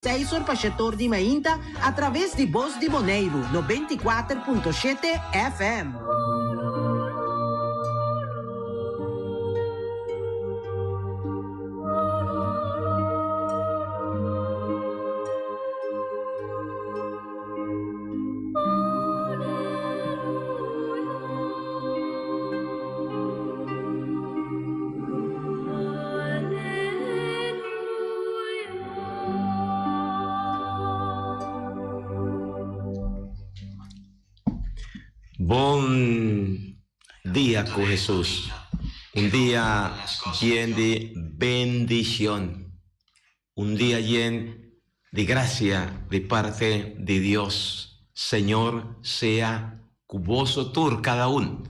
Seis or pa shetor di mainta a traves di Bos di Boneiru 94.7 FM. Bon dia ku Hesus. Un dia yen di bendishon. Un dia yen di grasia di parte di Dios. Señor sea ku boso tur kada un.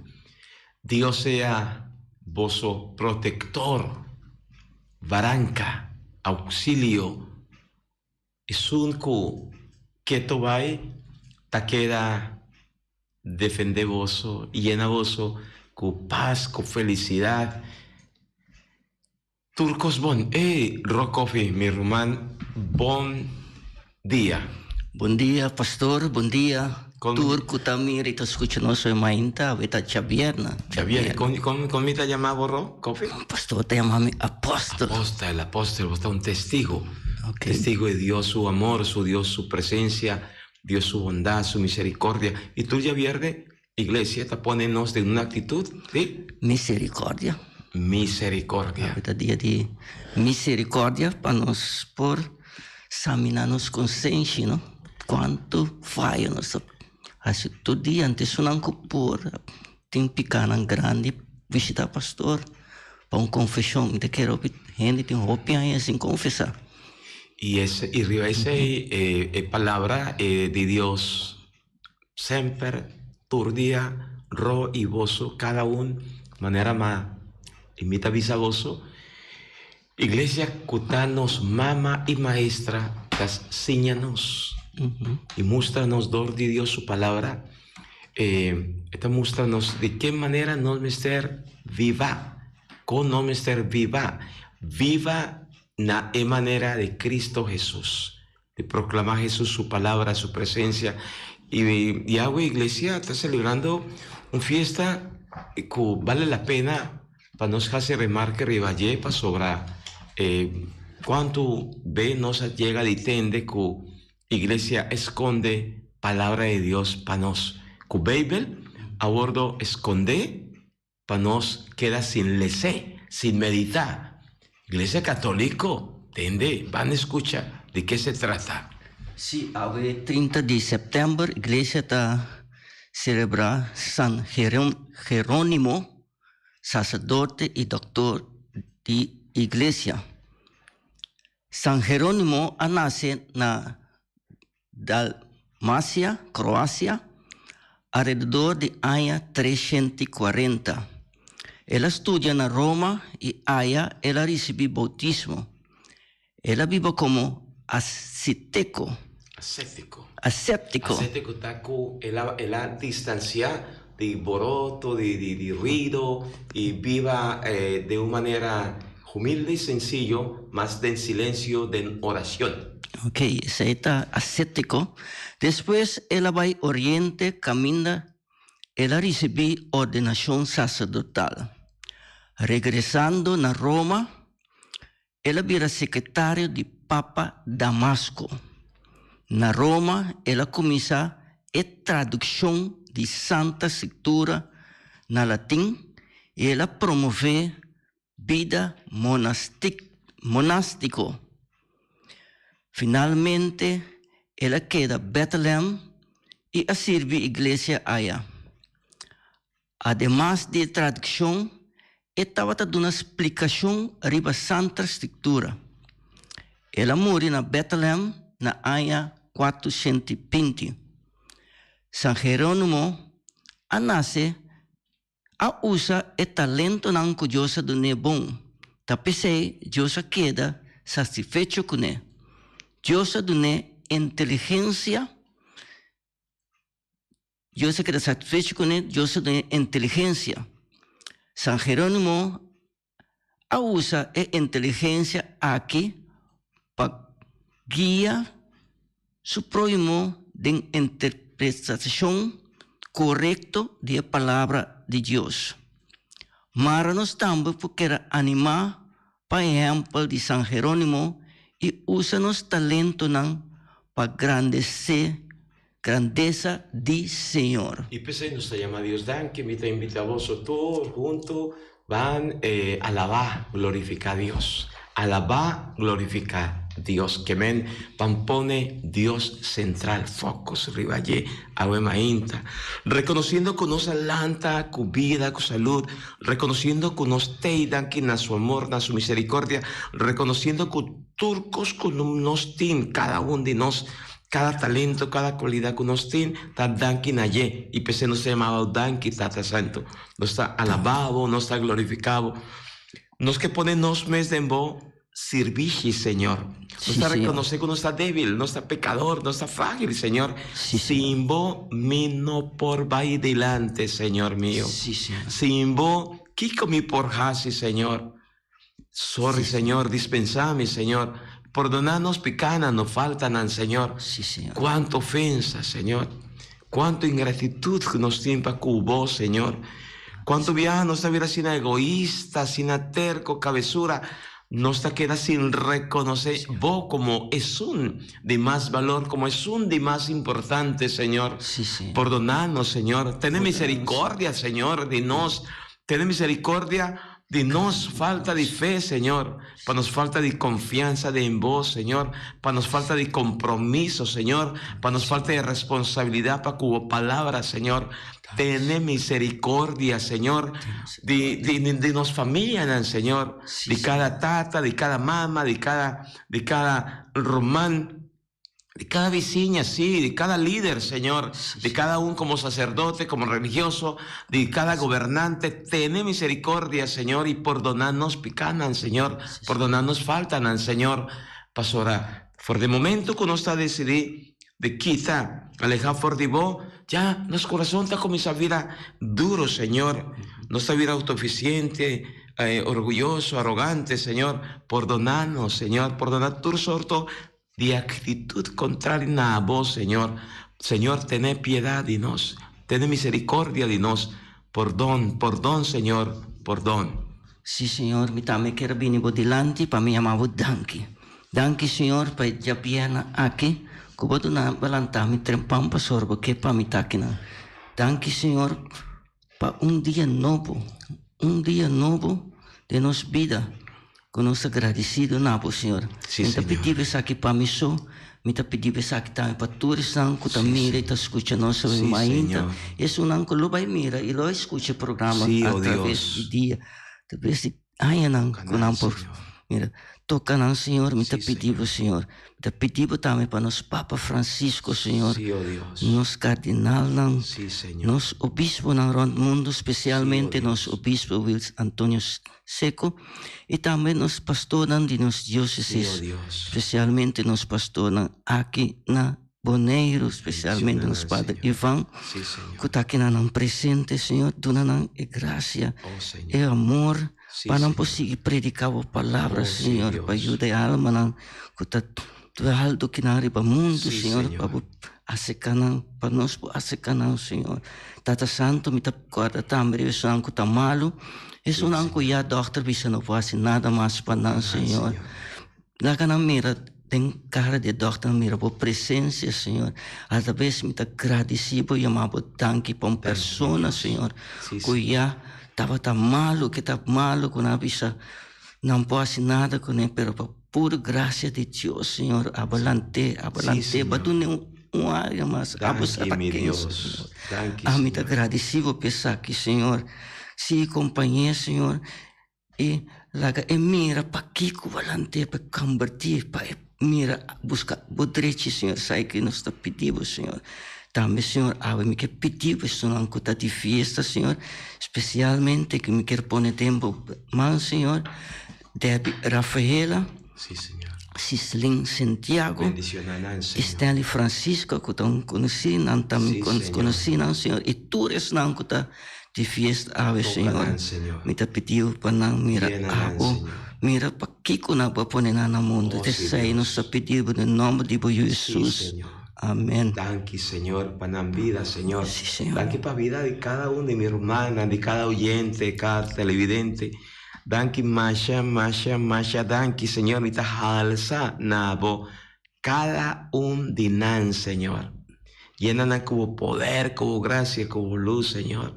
Dios sea boso protektor, baranka, auxilio. Esun ku keto bai ta keda defende boso i yena boso ku pas, ku felisidat. Tur kos bon. Ey, Rock Coffee, mi ruman, bon dia. Bon dia, pastor. Bon dia, Con- tur ku ta mira i ta skucha nos hoy mainta. Awe ta djabièrnè. Djabièrnè. Kon, kon, kon mi ta yama bo, Rock Coffee? Pastor ta yama mi apòstel. Apòstel, apòstel, bo ta un testigo. Ok. Testigo di Dios su amor, su Dios su presencia, Dios su bondad, su misericordia. I tur djabièrnè Iglesia ta pone nos den un actitud di. Misericordia. Misericordia. Awe ta dia di misericordia pa nos por samina nos consenshi, no? Cuanto fayo nos ta haci tur dia. Antes esunnan cu por tin picanan grandi bishita pastor pa un confesion. Mi ta kere hopi hende tin hopi aña sin confesa. Y ese, y riba esey e palabra di Dios Semper, tur dia, ro i boso, kada un manera ma i mi ta bisa boso, Iglesia ku ta nos mama i maestra ta siña nos i mustra nos dor di Dios su palabra, e ta mustra nos di ke manera nos mester viva, kon nos mester viva, viva na e manera di Cristo Hesus. Di proclama Hesus su palabra, su presencia. Y Yahweh Iglesia ta celebrando un fiesta cu bale la pena pa nos haci remarke riba dje pasobra cuanto be nos a yega di tende cu Iglesia esconde palabra di Dios pa nos. Cu Bijbel a wordo esconde Pa nos keda sin les'é, sin meditá. Iglesia Católico, tende, ban escucha di ke se trata. Sí, awe 30 di sèptèmber iglesia ta selebrá San Jerónimo, saserdote i dòktor di iglesia. San Jerónimo a nase na Dalmacia, Kroasia, alrededor di aña 340. El a studia na Roma i aya el a risibí boutismo. El a biba komo asíteko. Aséptiko. Aséptiko. Aséptiko ta ku el a el a distansiá di boroto, di di di ruido i biba den un manera humilde i sensiyo, mas den silensio, den orashon. Ok, esei ta aséptiko. Despues el a bai Oriente kaminda el a risibí ordenashon saserdotal. Regresando na Roma, El a bira sekretario di Papa Damasco. Na Roma el a kuminsá e tradukshon di Santa Skritura na latin i el a promové bida monástiko. Finalmente el a keda Bètlehèm i a sirbi iglesia aya. Ademas di e tradukshon, e tabata duna splikashon riba Santa Skritura. El a muri na Bètlehèm na aña 420. San Jerónimo a nase a usa e talentonan ku Dios a dun'é bon, ta p'esei Dios a keda satisfecho kuné. Dios a dun'é inteligensia. Dios a keda satisfecho kuné, Dios a dun'é inteligensia. San Jerónimo a usa e inteligensia aki pa Guia su próhimo den interpretashon korekto di e Palabra di Dios. Mara nos tambe por keda animá pa ehèmpel di San Jerónimo i usa nos talentonan pa grandesé grandesa di Señor. I p'esei nos ta yama Dios danki. Mi ta invitá boso tur huntu ban alabá, glorifiká Dios. Alabá, glorifiká Dios. Ke men ban pone Dios sentral, focus riba dje awe mainta. Rekonosiendo ku nos a lanta ku bida, ku salud, rekonosiendo ku nos t'ei danki na su amor, na su misericordia, rekonosiendo ku tur kos ku nos tin, kada un di nos, Kada talento, kada kualidat ku nos tin ta danki na dje, i p'esei nos ta yama bo danki, Tata Santu. Nos ta alabá bo, nos ta glorifiká bo. Nos ke pone nos mes den bo sirbishi, Señor. Nos ta rekonosé ku nos ta débil, nos ta pekador, nos ta frágil, Señor. Sin bo mi no por bai dilante, Señor mio. Sin bo, kiko mi por hasi, Señor? Sorry Señor, dispensá mi Señor, pordoná nos pikánan, nos faltanan Señor. Sí, Señor. Cuanto ofensa Señor, cuanto ingratitud ku nos tin pa ku bo Señor. Cuanto biaha nos ta bira asina egoista, asina terco, cabesura, nos ta keda sin reconoce bo como esun di mas balor, como esun di mas importante Señor. Sí, Señor. Pordoná nos Señor, tene misericordia Señor di nos, tene misericordia Di nos falta di fe, Señor, pa nos falta di confiansa den Bo, Señor, pa nos falta di compromiso, Señor, pa nos falta di responsabilidad pa cu Bo Palabra, Señor. Tene misericordia, Señor, di, di, di nos famianan, Señor, di cada tata, di cada mama, di cada, di cada ruman. Di cada bisiña, sí, di cada lider, Señor, di cada un como sacerdote, como religioso, di cada gobernante, tene misericordia, Señor, y pordona nos picanan, Señor, pordona nos faltanan, Señor. Pasobra for di momento cu nos ta decidi di kita, aleha for di Bo, ya nos corazon ta cuminsa bira duro, Señor, nos ta bira autoeficiente, orguyoso, arogante, Señor. Pordona nos, Señor, pordona tur sorto Di actitud contrario na abo, Señor. Señor, tene piedad di nos. Tene misericordia di nos. Pordon, pordon, Señor, pordon. Sí, Señor, mi tambe kier bini bo dilanti pa mi yama bo danki. Danki, Señor, pa e djabièrnè aki ku bo duna bo lanta mi trempan pasobra bo ke pa mi ta akinan. Danki, Señor, Pa un dia nobo, un dia nobo den nos bida, ku nos ta gradisido na bo, Señor. Sí, Mi ta Señor. pidi bo esaki pa mi so, mi ta pidi bo esaki tambe pa tur esnan ku ta Sí, mira i ta skucha nos Sí, mainta, Señor. esunnan ku lo bai mira i lo skucha e programa Sí, a oh traves Dios. di dia, a traves di añanan Toca ku nan, nan por Señor. mira. Toka nan, Señor, mi ta Sí, pidi bo, Señor. Señor. Mi ta pidi bo tambe pa nos Papa Francisco, Señor, Sí, oh Dios. nos kardinalnan, Sí, Señor. nos obisponan rònt mundu, Sí, oh spesialmente nos Dios. obispo Wils Antonio Seco, i tambe nos pastornan di nos Sí, oh diósesis, Dios. spesialmente nos pastornan aki na Boneiru, spesialmente Bendiciona nos nan, Pader Señor. Ivan, Sí, Señor. ku ta aki na nan presente, Señor, duna nan e grasia, Oh, e Señor. amor, Sí, pa nan por Señor. sigui prediká bo palabra, Oh, sí, Señor, pa Dios. yuda e almanan ku ta dwaldo kinan riba mundu, Sí, Señor, pa Señor. bo aserká nan, pa nos por aserká nan, Señor. Tata Santu, mi ta kòrda tambe riba esunnan ku ta malu, Sí, esunnan ku Señor. ya dòkter bisa no por hasi nada mas pa nan, Nan, Señor. Señor. Laga nan mira den kara di e dòkter, mira bo presensia, Señor. Alabes mi ta gradisí bo, yama bo danki pa un Danki, mi persona, Dios. Señor, Sí, ku Señor. ya tabata malu, ke ta malu, ku nan a bisa nan por hasi nada kuné, pero pa puru grasia di Dios, Señor, abo lant'é, abo Sí, lant'é, bo a Señor. dun'é un un área mas, abo sa Danki, ta mi ken, Dios. Señor. Danki, Ami ta Señor. gradisí bo pa esaki, Señor. Sí, kompañ'é, Señor. I laga e mira pakiko bo lant'é pa e kombertí, pa e mira buska bo drechi, Señor. Sa ke nos ta pidi bo, Señor. Tambe, Señor, awe mi ke pidi bo esunnan ku ta di fiesta, Señor, spesialmente ku mi kier pone den bo man, Señor, Debbie Rafaela, Sí, Señor. Sislin Santiago, Bendiciona nan, Señor. Stanley Francisco ku ta un konosí, nan ta mi Sí, Señor. konosínan, Señor, i tur esnan ku ta. di fiesta awe, Señor. Mi ta pidi bo pa nan mira abo, mira pakiko nan bo a pone nan na mundu. Esei nos ta pidi bo den nomber di bo Yu Hesus. Amen. Danki, Señor, pa nan bida, Señor. Sí, Señor. Danki pa bida di kada un di mi rumannan, di kada oyente, kada televidente. Danki masha, masha, masha danki, Señor. Mi ta halsa na bo kada un di nan, Señor. Yena nan ku bo poder, ku bo grasia, ku bo lus, Señor.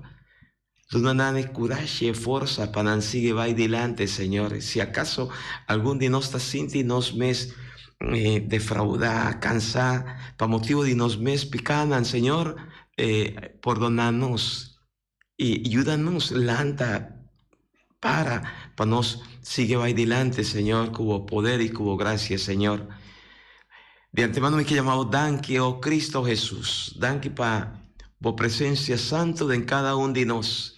Duna nan e kurashi, e forsa pa nan sigui bai dilanti, Señor. Si akaso algun di nos ta sinti nos mes defraudá, kansá pa motibu di nos mes pikánan, Señor, pordoná nos i yuda nos lanta para pa nos sigui bai dilanti, Señor, ku bo poder i ku bo grasia, Señor. Di antemano mi ke yama bo danki, o Cristo Hesus. Danki pa bo presencia santo den cada un di nos.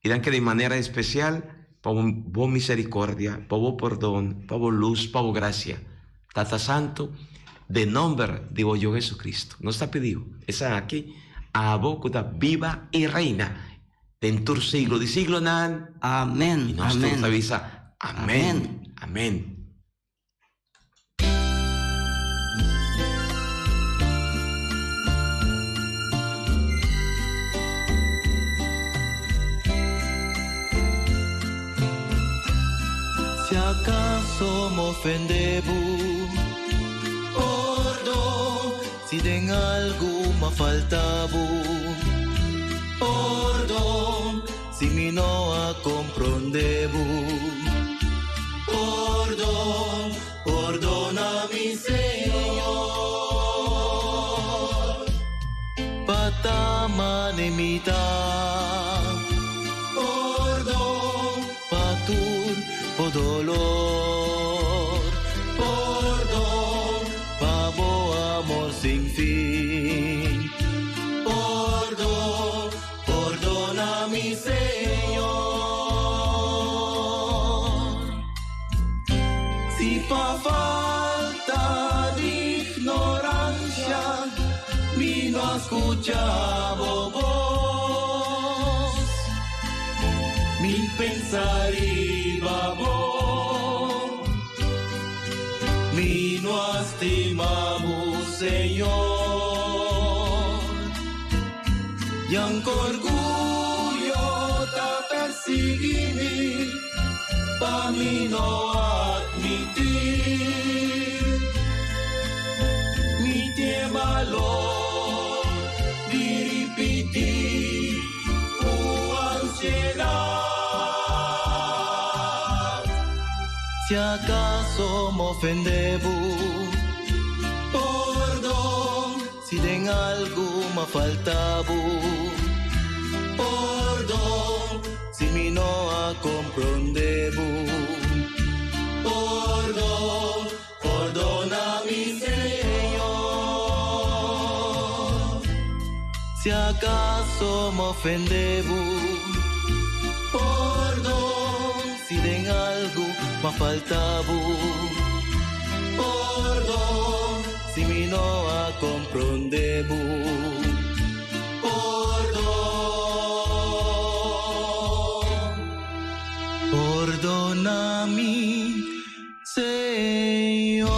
I danki di manera especial pa bo misericordia, pa bo pordon, pa bo luz, pa bo gracia. Tata Santo, den nomber di bo Yu Jesucristo, nos ta pidi bo esaki, abo cu ta biba i reina den tur siglo di siglonan. Amen. I nos tur ta bisa, Amen. Amen. Si acaso m'ofende bo, pordon si den algu m'a falta bo, pordon si mi no a compronde bo, pordon, pordona mi Señor, pa ta mane mi ta, pordon pa tur bo dolor, pordon pa bo amor sin fin, pordon. Pordona mi Señor Si pa falta di ignorancia Mi no a scucha bo voz Mi pensa riba bo Mi no a stima bo Señor. Yan orguyo ta persigui mi, pa mi no admiti. Mi tin balor di ripiti ku ansiedad. Si acaso m'ofende bo, pordon. Si den algu m'a falta bo, pordon si mi no a compronde bo. Pordon, pordona mi Señor. Si acaso m'ofende bo, pordon si den algu m'a falta bo. Pordon. Si mi no a compronde bo, pordon, pordona mi, Señor.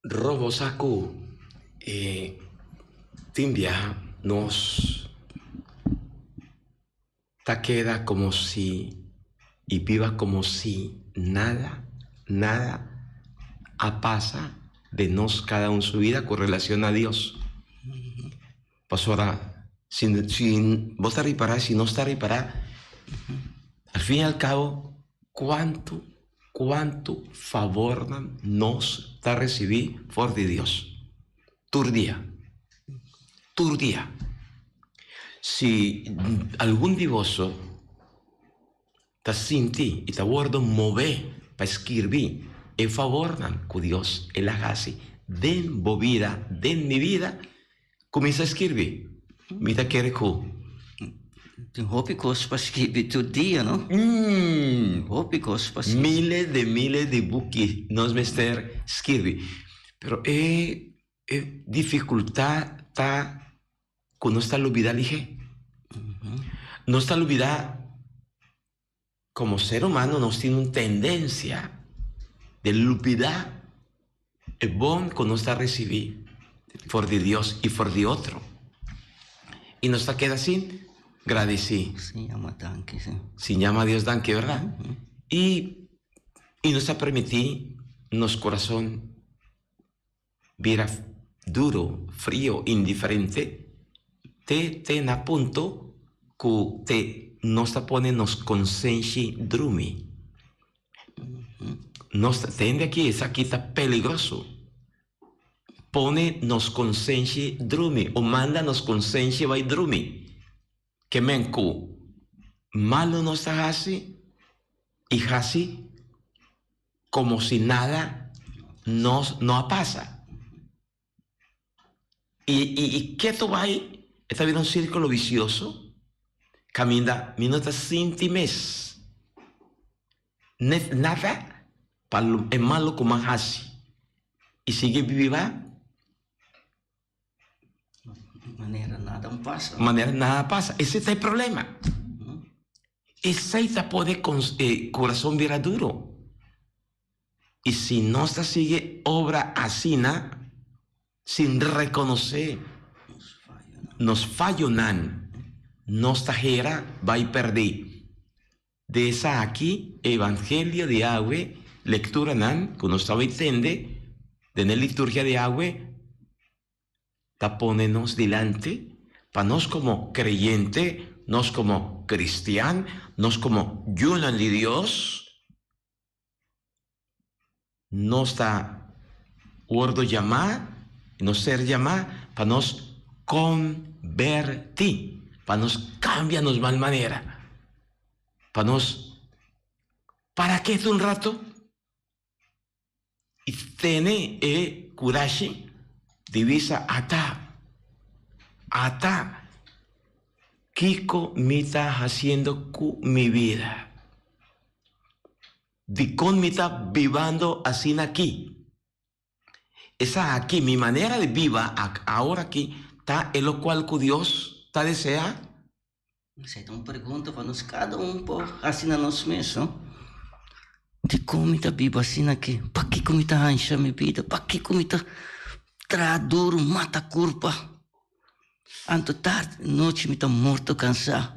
Robo sa ku e tin biaha nos ta keda komo si i biba komo si nada, nada a pasa den nos kada un su bida ku relacion a Dios. Pasobra si si bo ta ripará, si nos ta ripará, al fin y al cabo cuantu cuantu favornan nos ta recibi for di Dios tur dia, tur dia. Si algun di boso ta sinti i ta wordo move pa skirbi e favornan ku Dios el a hasi den bo bida, den mi bida, kuminsá skirbi. Mi ta kere ku Tin hopi kos pa skibi tur dia, no? Hopi kos pa skibi. Miles de miles di buki nos mester skirbi. Pero e e dificultad ta cu nos ta lubida lihé. Nos ta lubida como ser humano nos tin un tendencia de lubida e bon cu nos ta ricibi for di Dios y for di otro. Y nos ta keda sin gradici. Sin yama danki, si. Sin yama Dios danki, verdad? Y y nos ta permiti nos corazon bira duro, frio, indiferente, te te na punto ku te nos ta pone nos konsenshi drumi. Nos ta tende aki, esaki ta peligroso. Pone nos konsenshi drumi o manda nos konsenshi bai drumi. Ke men ku malu nos ta hasi i hasi komo si nada nos no a pasa. I i i ketu bai e ta bira un sirkulo visioso kaminda mi no ta sinti mes net nada pa e malu ku mi a hasi i sigui biba. Manera nada no pasa. Manera nada pasa. Ese ta e problema. Esei ta pone e kurason bira duro. I si nos ta sigui obra asina, sin rekonosé nos fayonan, nos ta hera bai pèrdí. De esaki, e Evangelio di awe, lekturanan ku nos tabata tende den e liturgia di awe, ta pone nos dilanti pa nos komo kreyente, nos komo kristian, nos komo yunan di Dios, Nos ta wordo yamá, nos ser yamá pa nos konbertí, pa nos kambia nos mal manera, pa nos para ketu un rato i tene e kurashi di bisa ata, ata kiko mi ta hasiendo ku mi bida. Dikon mi ta bibando asina aki? Esaki, mi manera di biba awor aki, ta e lokual ku Dios ta deseá? Esei ta un pregunta pa nos kada un por hasi na nos mes, no? Dikon mi ta biba asina aki? Pakiko mi ta hansha mi bida? Pakiko mi ta traha duru, mata kurpa? Anto tardi nochi mi ta morto cansá.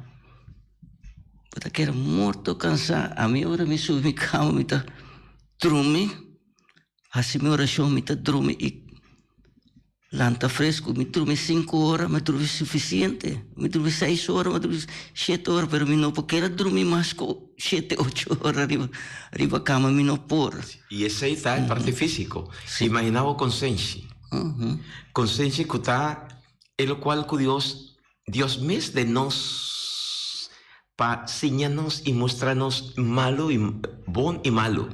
Bo ta keda morto cansá. Ami ora mi subi mi cama mi ta drumi, haci mi oracion mi ta drumi y lanta fresco. Mi drumi cinco ora, mi drumi suficiente. Mi drumi seis ora, mi drumi shete ora, pero mi no por keda drumi mas cu shete ocho ora riba riba cama, mi no por. Y esey ta e parte fisico. Imagina bo consenshi. Konsenshi ku ta e lokual ku Dios Dios mes den nos pa siña nos i mustra nos malu i bon i malu.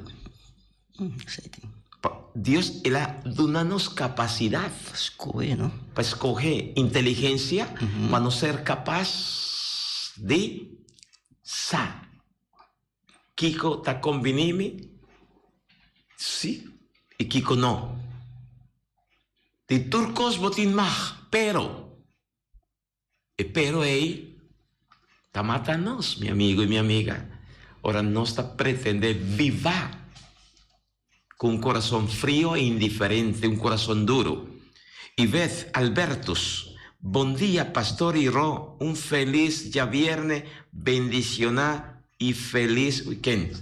Pa Dios el a duna nos kapasidat Skohe, no? pa skohe, inteligensia pa nos ser kapas di sa kiko ta kombiní mi sí i kiko no. Di tur kos bo tin mag, pero, e pero ei ta mata nos, mi amigo i mi amiga, ora nos ta pretendé biba ku un kurason frio i indiferente, un kurason duru. Iveth Albertus, Bon dia Pastor i Ro, un felis djabierne bendicioná i felis weekend.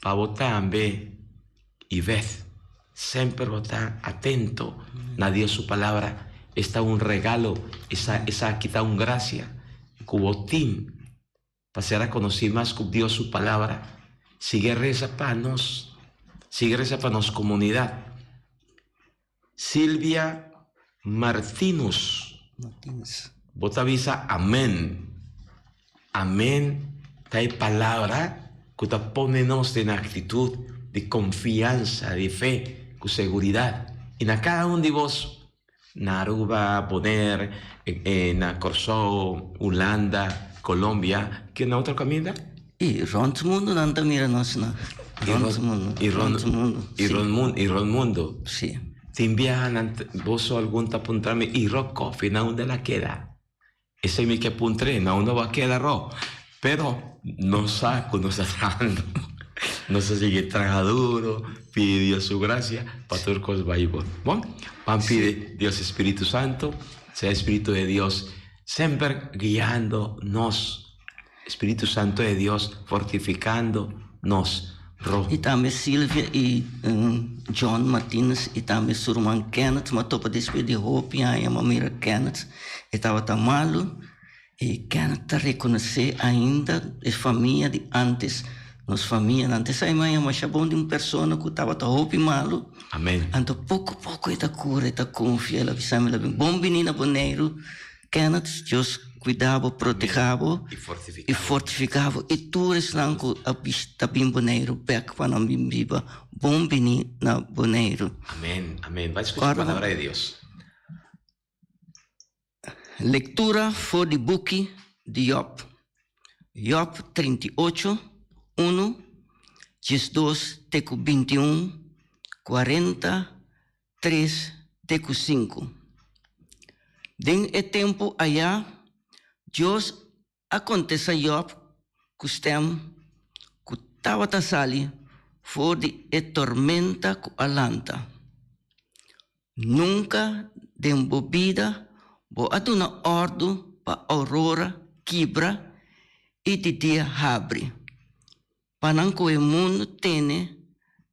Pa bo tambe Iveth, semper bo ta atento na Dios su palabra, esta un regalo, esa esaki ta un gracia ku bo tin Pa ser a conoci mas cu Dios su Palabra, sigui reza pa nos, sigui reza pa nos comunidad. Silvia Martinus, Martinus. Bo ta bisa amen. Amen ta e palabra cu ta pone nos den actitud di confiansa, di fe, cu seguridad. Y na cada un di bos. Na Aruba, Bonaire, na Kòrsou, Hulanda, Colombia, ke na otro kaminda? I rònt mundu nan ta mira nos na. Rònt mundu. I rònt mundu. I rònt mundu. I rònt mundu. Sí. Tin biaha nan boso algun ta puntra mi, i Rob Coffee na unda el a keda? Esei mi ke puntr'é, na unda bo a keda Rob? Pero nos sa ku nos ta trahando. Nos a sigui traha duro, pidi Dios su gracia pa tur kos bai bon. Bon, ban pidi Dios Spiritu Santo, sea Spiritu de Dios semper guiando nos. Spiritu Santo de Dios fortificando nos. Ro. I tambe Silvia i John Martinez i tambe su ruman Kenneth. Mi a topa despues di hopi aña mi a mira Kenneth. E tabata malu i Kenneth ta rekonosé ainda e famia di antes, nos famianan. Te sa mi a yama masha bon di un persona ku tabata hopi malu. Amen. Anto poko poko e ta kura, e ta konfia, el a bisa mi, el a bin bon bini na Boneiru. Kenneth, Dios cuida bo, proteha bo y fortifica bo y tur esnan cu a ta bin Boneiru bek pa nan bin biba bon bini na Boneiru. Amen, amen. Bai scucha palabra di Dios. Lectura for di buki di Job. Job 38, 1, 12 te cu 21, 40, tres te ku sinku. Den e tempu ayá, Dios a kontestá Yòb ku stèm ku tabata sali for di e tormenta ku a lanta, Nunka den bo bida bo a duna òrdu pa ourora kibra i di dia habri. Pa nan kohe mundu tene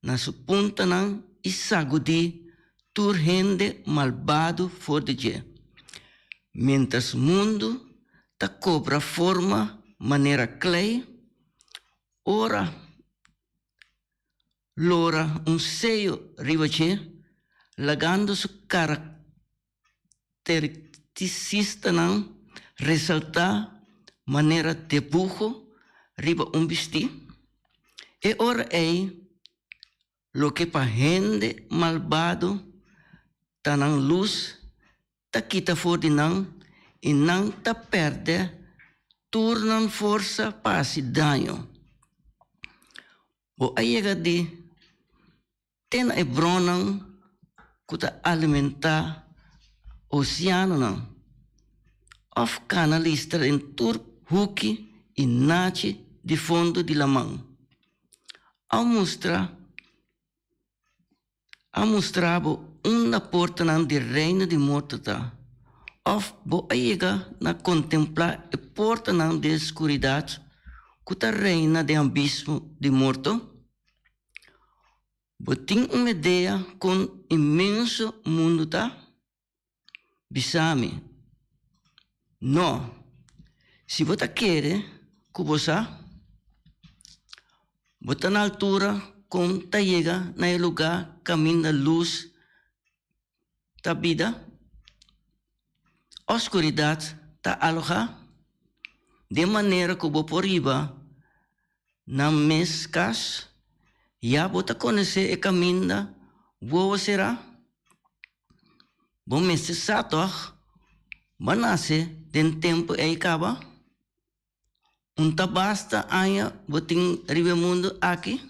na su puntanan i sagudí tur hende malbado for di dje. Miéntras mundu ta kobra forma manera klei, ora lora un seyo riba dje, lagando su Karakterisistanan resaltá manera debuho riba un bistí. E ora ei, loke pa hende malbado ta nan lus ta kita for di nan i nan ta pèrdè tur nan forsa pa hasi daño. Bo a yega di Te na e bronnan ku ta alimentá oseanonan òf kana listra den tur huki i nachi di fondo di laman. A mustra a mustra bo unda portanan di reino di morto ta, òf bo a yega na kontemplá e portanan di skuridat ku ta reina den abismo di morto? Bo tin un idea kon inmenso mundu ta? Bisa mi. No. Si bo ta kere ku bo sa, bo ta na altura kon ta yega na e lugá kaminda lus ta bida, oskuridat ta alohá, den manera ku bo por riba Nan mes kas, ya bo ta konosé e kaminda wowo será? Bo mester sa tòg, bo a nase den tempu ei kaba? Un ta basta aña bo tin riba e mundu aki?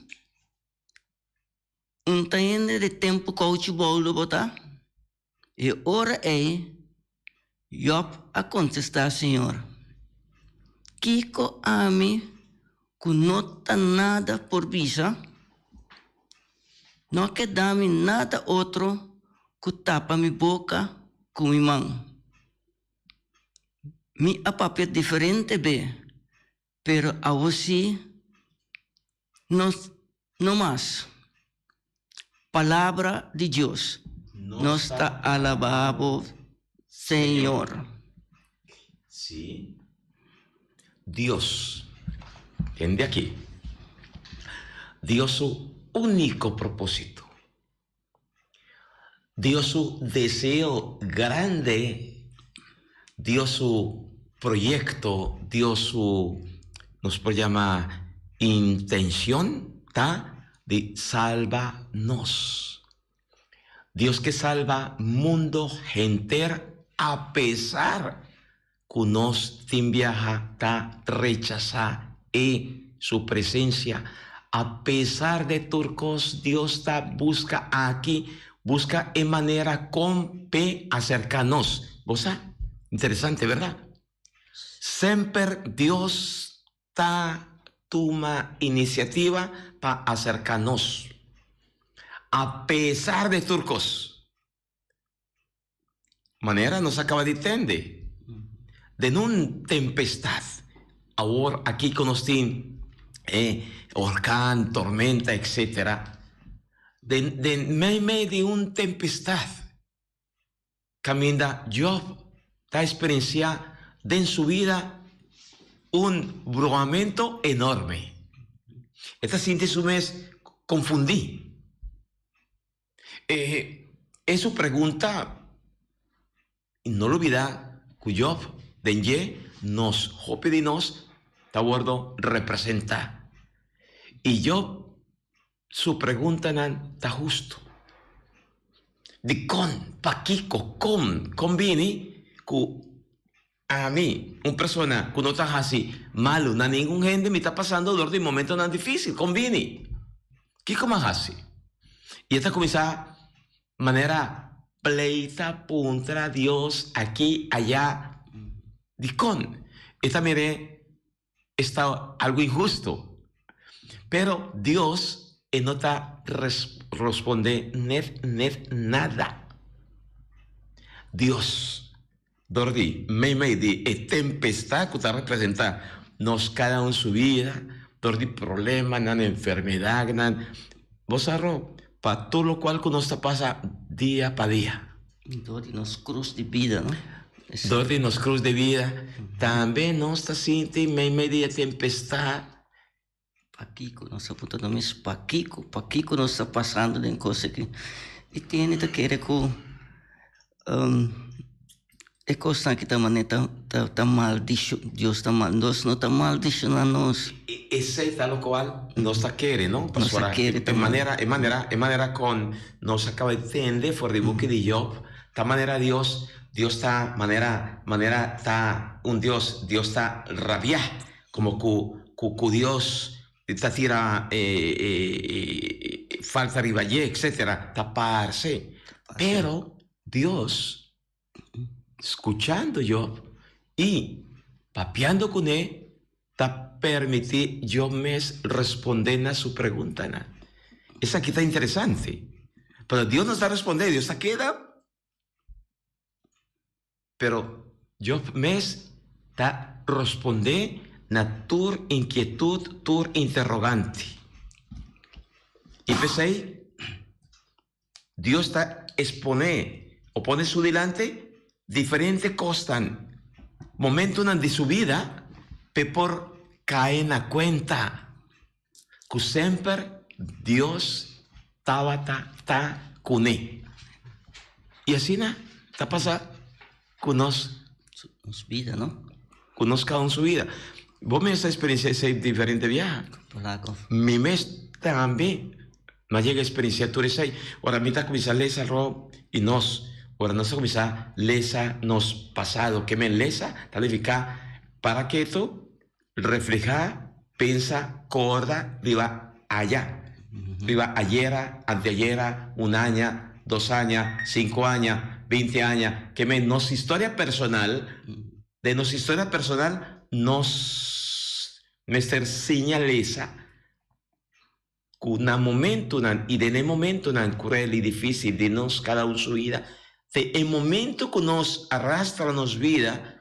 Un ta hende di tempu kouchi boulo bo ta? E ora ei Jòb a kontestá señor, Kiko ami ku no ta nada por bisa? No a keda mi nada otro ku tapa mi boka ku mi man. Mi a papia diferente be, pero awor sí no no mas. Palabra di Dios. Nos ta alabá bo, Señor. Sí. Dios. Tende aki. Dios su único propósito. Dios su deseo grande, Dios su proyecto, Dios su, nos por llama, intencion ta di salba nos. Dios ke salba mundo henter apesar ku nos tin biaha ta rechasá e su presensia. Apesar de tur kos Dios ta buska aki, buska e manera kon p'e aserká nos. Bo sa? Interesante, bèrdat? Semper Dios ta tuma inisiativa pa aserká nos. Apesar de tur kos. Manera nos a kaba di tende, den un tempestat, awor aki ku nos tin e orkan, tormenta, etsetera, den den meimei di un tempestat, kaminda Jòb ta eksperensiá den su bida un bruamento enorme. E ta sinti su mes konfundí. E e su pregunta, y no lubida cu Job den dje nos, hopi di nos ta wordo representa. Y Job su preguntanan ta husto. Dicon? Pakico? Con? Con bini cu ami, un persona cu no ta haci malu na ningun hende, mi ta pasando dor di momentonan dificil. Con bini? Kico mi a haci? Y e ta cuminsa manera pleita puntra Dios aki, aya. Dicon? E ta mira esta algo inhusto. Pero Dios e no ta responde net net nada. Dios dor di meimei di e tempestad cu ta representa nos cada un su bida, dor di problemanan, enfermedadnan, bo sa Rob, pa tur locual cu nos ta pasa dia pa dia. Dor di nos cruz di bida, no? Dor di nos cruz di bida, tambe nos ta sinti meimei di e tempestad. Pakiko nos ta puntra nos mes, pakiko, pakiko nos ta pasando den kos aki? I tin hende ta kere ku e kosnan aki ta manera ta ta maldishon, Dios ta mal, Dios no ta maldishoná nos. Esei ta lokual nos ta kere, no? Nos ta kere E manera, e manera, e manera kon nos a kaba di tende for di buki di Job, ta manera Dios, Dios ta manera, manera ta un Dios, Dios ta rabiá. Como cu cu cu Dios ta tira falta riba dje etcetera ta parce. Pero Dios scuchando Job y papiando cune ta permiti Job mes responde na su preguntanan. Esaki ta interesante. Pero Dios no ta responde, Dios ta keda. Pero Job mes ta rospondé na tur inkietut, tur interogante. I p'esei, Dios ta exponé o pone su dilanti diferente kosnan, momentunan di su bida p'e por kae na kuenta ku semper Dios tabata ta kuné. I asina ta pasa ku nos. Nos bida, no? Ku nos kada un su bida. Bo mes a experiencia esei diferente biaha. Polaco. Mi mes tambe mi a yega experiencia tur esei. Ora mi ta cuminsa lesa Rob i nos, ora nos a cuminsa lesa nos pasado, ke men lesa ta nifica para keto, Reflehá, pensa, korda riba aya, riba ayera, anteayera, un aña, dos aña, sinku aña, binti aña, ke men nos historia personal, den nos historia personal nos mester siña lesa ku na momentunan i den e momentunan kruel i difísil di nos kada un su bida, te e momento ku nos a rastra nos bida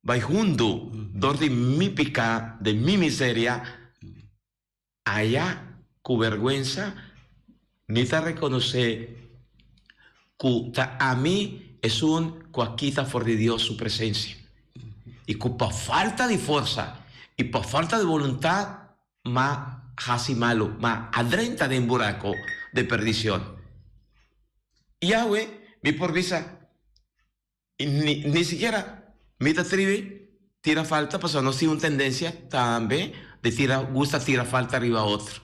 Bai hundu dor di mi piká, den mi miseria, aya ku bèrgwensa mi ta rekonosé ku ta ami esun ku a kita for di Dios su presensia i ku pa falta di forsa i pa falta di boluntat m'a hasi malu, m'a a drenta den burako di perdishon. Yahweh, mi por bisa. I ni ni sikiera mi ta tribi tira falta pasobra nos tin un tendensia tambe di tira gusta tira falta riba otro.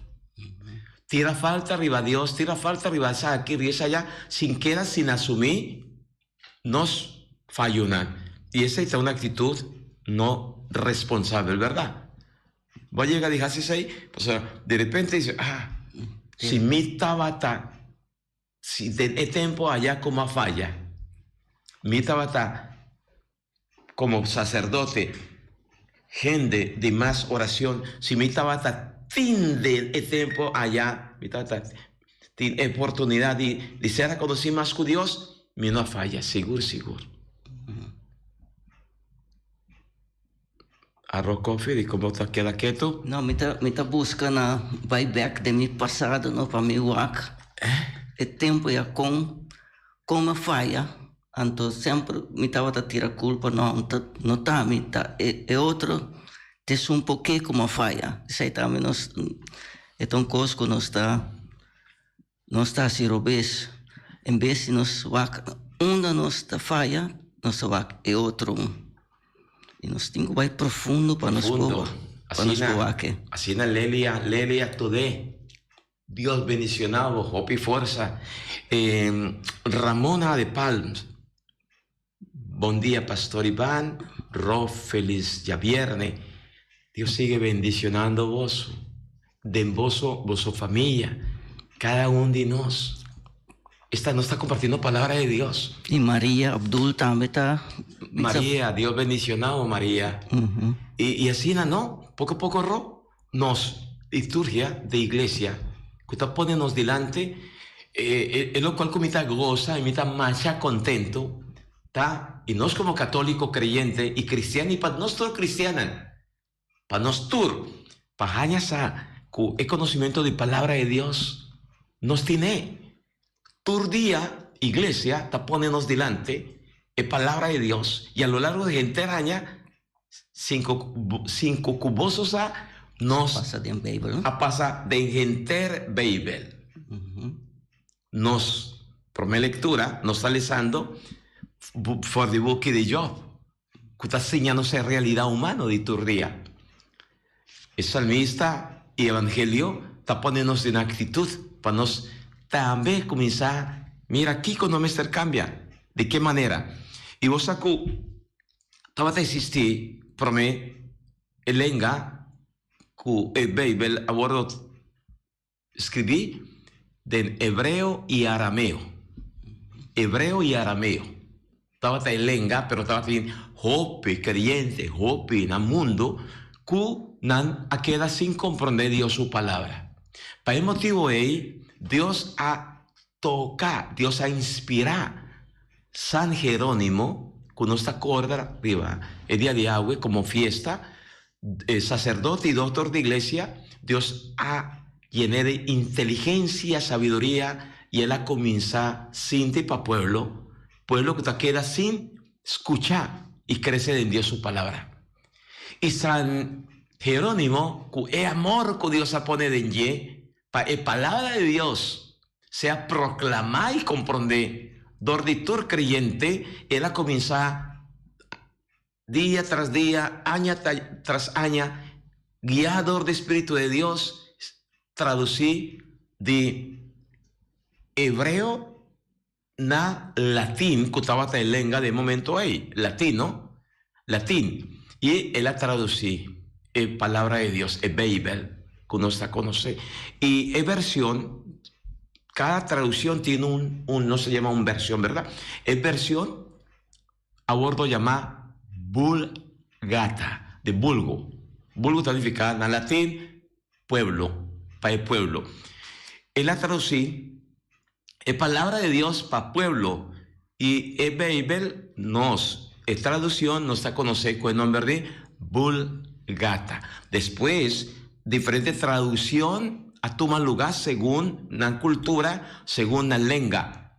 Tira falta riba Dios, tira falta riba esaki, riba esaya, sin keda sin asumí nos fayonan. I esei ta un aktitut no responsabel, bèrdat? Bo a yega di hasi esei? Pasobra di repente dice, ah, si mi tabata, si den e tempo aya ku mi a faya, mi tabata komo saserdote, hende di mas oracion, si mi tabata tin den e tempo aya, mi tabata tin e oportunidad di di ser reconoci mas cu Dios, mi no a faya, sigur sigur. Arroz coffee di como ta keda keto? No, mi ta mi ta busca na bay bek den mi pasado no pa mi wak e tempo ya con con a faya. Anto semper mi tabata tira culpa, no, no ta mi, ta e e otro ta esun poke cu mi a faya. Esey tambe nos e ta un cos cu nos ta nos ta haci robes. En bes di nos wak unda nos ta faya, nos ta wak e otro. Y nos tin cu bay profundo pa nos por pa nos por wak e. Asina Lelia, Lelia Todé. Dios bendiciona bo hopi forsa. Ramona de Palms Bon dia Pastor Ivan Ro felis djabierne Dios sigue bendicionando boso den boso boso familia cada un di nos esta nos ta compartiendo palabra de Dios. Y Maria Abdul tambe ta. Maria Dios bendiciona bo Maria y asina no poco poco Ro Nos liturgia di iglesia ku ta pone nos dilanti e lokual ku mi ta gosa i mi ta masha kontentu ta i nos komo katoliko kreyente i kristian i pa nos tur kristiannan pa nos tur pa haña sa ku e konosementu di palabra di Dios nos tine tur dia iglesia ta pone nos dilanti e palabra di Dios i a lo largo di henter aña Sin ku boso sa, nos a pasa den henter Beibel. Nos promé lektura, nos ta lesando for di buki di Job, ku ta siña nos e realidat humano di tur dia. E salmista i evangelio ta pone nos den aktitut pa nos tambe kuminsá mira kiko no mester kambia, di ke manera. I bo sa ku Tabata existi prome e lenga cu e Bijbel a wordo scribi den hebreo y arameo. Hebreo y arameo tabata e lenga, pero tabatin hopi creyente, hopi na mundo cu nan a keda sin comprende Dios su palabra. Pa e motibo ey Dios a toca, Dios a inspira San Jerónimo, ku nos ta korda riba e dia di awe komo fiesta, e saserdote i doktor di iglesia, Dios a yen'é di inteligensia, sabiduria, i el a kuminsá sinti pa pueblo, pueblo ku ta keda sin skucha i krese den Dios su palabra. I San Jerónimo, ku e amor ku Dios a pone den dje pa e palabra di Dios, sea proklamá i komprondé dor di tur kreyente, el a kuminsá dia tras dia, aña tras aña, guiá dor di spiritu di Dios, tradusí di hebreo na latin, ku tabata e lenga di e momento ei, latin, no? Latin. I el a tradusí e Palabra di Dios, e Beibel ku nos ta konosé. I e vershon, kada tradukshon tin un, un, nos ta yama un vershon, bèrdat? E vershon a wòrdu yamá Vulgata, di vulgo. Vulgo ta nifiká na latin pueblo, pa e pueblo. El a tradusí E Palabra di Dios pa pueblo i e Beibel nos e traduccion nos ta conoce cu e nomber di Vulgata. Despues diferente traduccion a tuma luga segun nan cultura, segun nan lenga.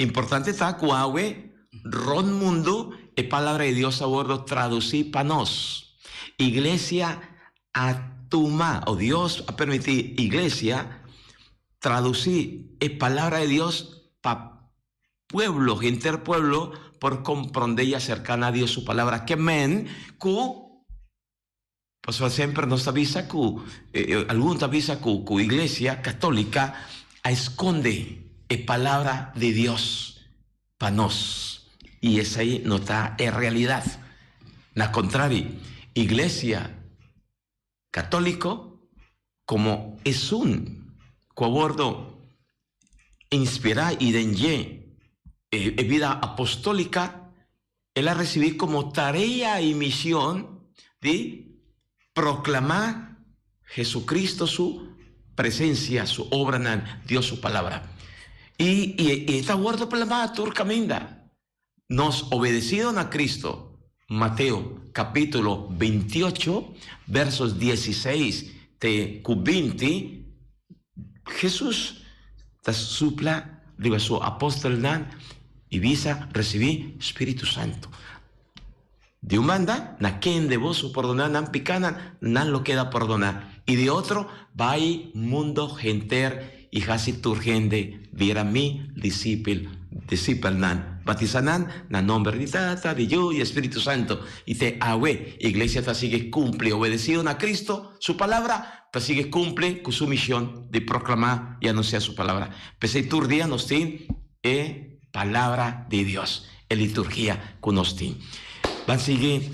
Importante ta cu awe rond mundo e Palabra di Dios a wordo traduci pa nos. Iglesia a tuma o Dios a permiti iglesia Traducí e Palabra di Dios pa pueblo, henter pueblo por comprende y acerca na Dios su Palabra. Ke men cu Pasobra semper nos ta bisa ku, algun ta bisa ku ku iglesia katólika a eskonde e palabra di Dios pa nos. I esei no ta e realidat. Na kontrari, iglesia katóliko komo esun ku a wordo inspirá i den dje e bida apostólika, El a recibi como tarea y mision di proclama Jesucristo su presencia, su obranan, Dios su palabra. Y y e ta wordo plamá tur caminda. Nos obedecido na Cristo, Mateo capítulo 28 versos 16 te cu 20, Jesús ta supla riba su apostelnan i bisa, Risibí Spiritu Santu. Di un banda, na kende boso pordoná nan pikánan, nan lo keda pordoná. I di otro, bai mundo henter i hasi tur hende bira mi disipel, disipelnan. Batisá nan na nomber di Tata, di Yu i Spiritu Santu. I te awe, iglesia ta sigui kumpli obedesido na Cristo su palabra, Ta sigui cumpli cu su mision di proclama y anuncia su palabra. P'esey tur dia nos tin e Palabra di Dios, e liturgia cu nos tin. Ban sigui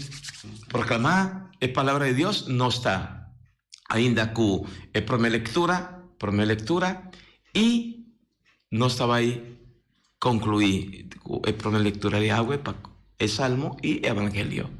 proclama e Palabra di Dios. Nos ta ainda cu e prome lectura, prome lectura, y nos ta bay conclui cu e prome lectura di awe pa e Salmo y Evangelio.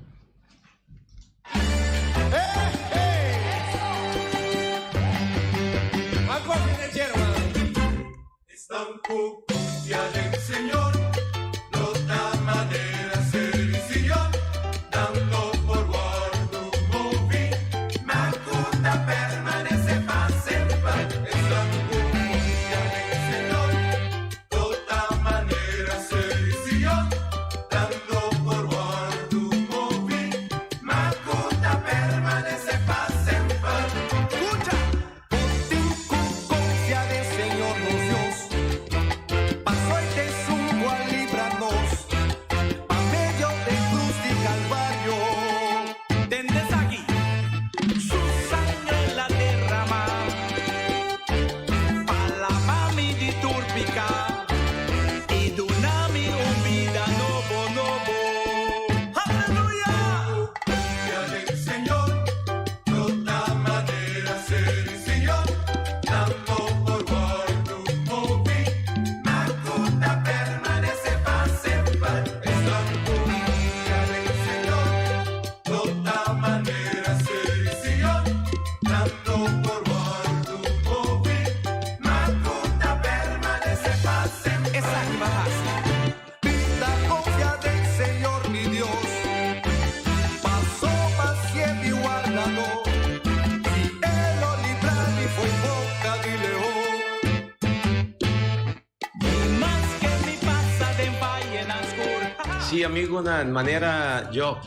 Sí, amigonan, manera Job,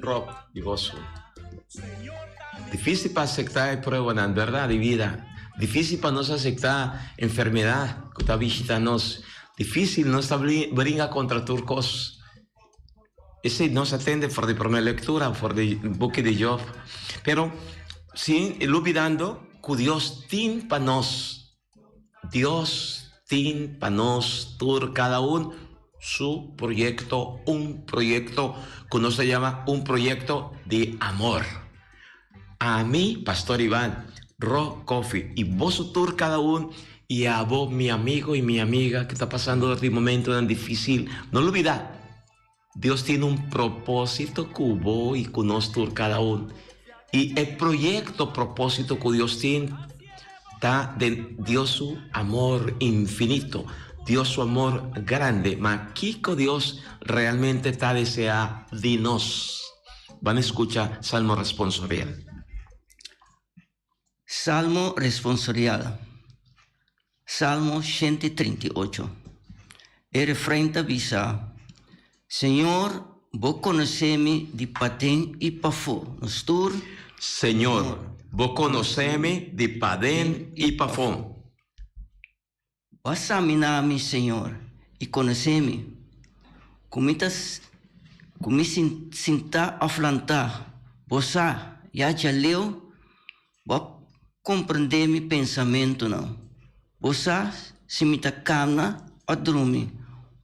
Rob i boso. Difícil pa aceptá e pruebanan, berdad, di vida. Difícil pa nos aceptá enfermedad cu ta bishita nos. Difícil, nos ta bringa contra tur cos. Esei nos a tende for di prome lectura, for di buki di Job. Pero, sin lubidando cu Dios tin pa nos. Dios tin pa nos tur cada un su proyecto, un proyecto cu nos ta yama un proyecto di amor. Ami, Pastor Ivan, Ro Coffie y boso tur cada un y abo mi amigo y mi amiga cu ta pasando dor di momentonan dificil, no lubida, Dios tin un propósito cu bo y cu nos tur cada un. Y e proyecto, propósito cu Dios tin ta den Dios su amor infinito, Dios su amor grande. Ma kico Dios realmente ta desea di nos? Ban escucha Salmo Responsorial. Salmo Responsorial, Salmo 138. E refrein ta bisa, Señor, bo konosé mi di paden i pafó. Nos tur. Señor, bo konosé mi di paden i pafó. Bo a saminá mi, Señor, i konosé mi. Ku mi ta ku mi sintá òf lantá, Bo sa. Ya djaleu bo a komprendé mi pensamentunan. Bo sa si mi ta kana o drumi.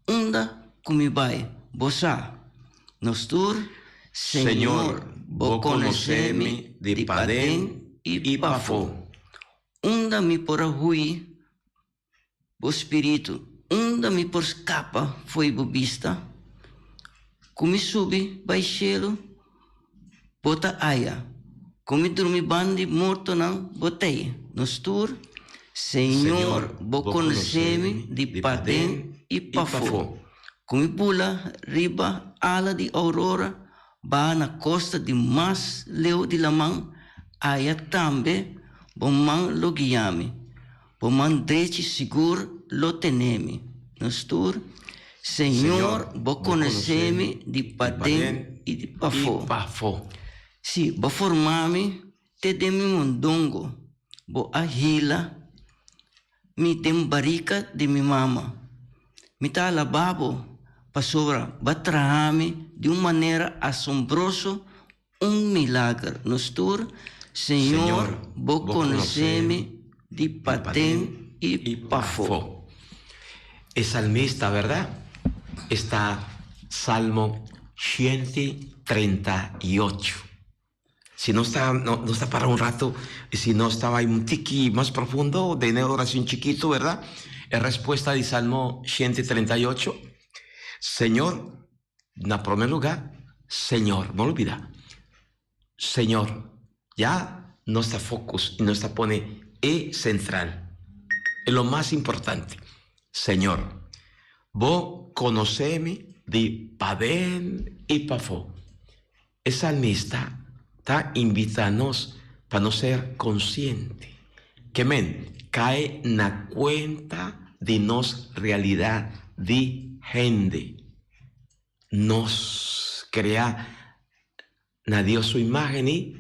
Unda ku mi bai, bo sa. Nos tur, Señor, bo konosé mi di paden i pafó. Unda mi por a hui bo spiritu? Unda mi por skapa fo'i bo bista? Ku mi subi bai shelu, bo ta aya. Ku mi drumi ban di mortonan, bo t'ei. Nos tur, Señor, bo konosé mi di paden i pafó. Ku mi bula riba ala di ourora, baha na kosta di mas leu di laman, aya tambe bo man lo guia mi, bo man drechi sigur lo tene mi. Nos tur, Señor, bo konosé mi di paden i di pafó. Sí, bo forma mi te den mi mondongo, bo a hila mi den barika di mi mama. Mi ta alabá bo pasobra bo a traha mi di un manera asombroso, un milager. Nos tur, Señor, bo konosé mi di paden i pafó. E salmista, bèrdat? Esta Salmo 138. Si nos ta nos ta para un rato y si nos ta bay un tiki mas profundo den e oracion chikito, verdad? E respuesta di Salmo 138, Señor, na prome lugar, Señor, no olbida, Señor, ya nos ta focus y nos ta pone e central, e lo mas importante, Señor, bo conoce mi di paden y pafo. E salmista ta invitá nos pa nos ser konsiente, ke men kai na kuenta di nos realidat di hende. Nos kreá na Dios su imágen i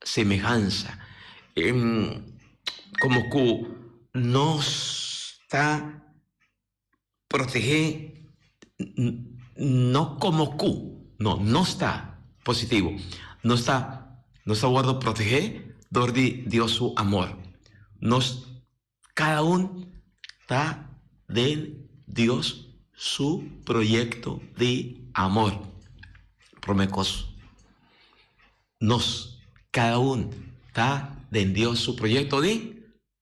semehansa. Komo ku nos ta Protegé no komo ku, no, nos ta positivo, nos ta nos ta wòrdu protegé dor di Dios su amor. Nos kada un ta den Dios su proyekto di amor. Promé kos, nos kada un ta den Dios su proyekto di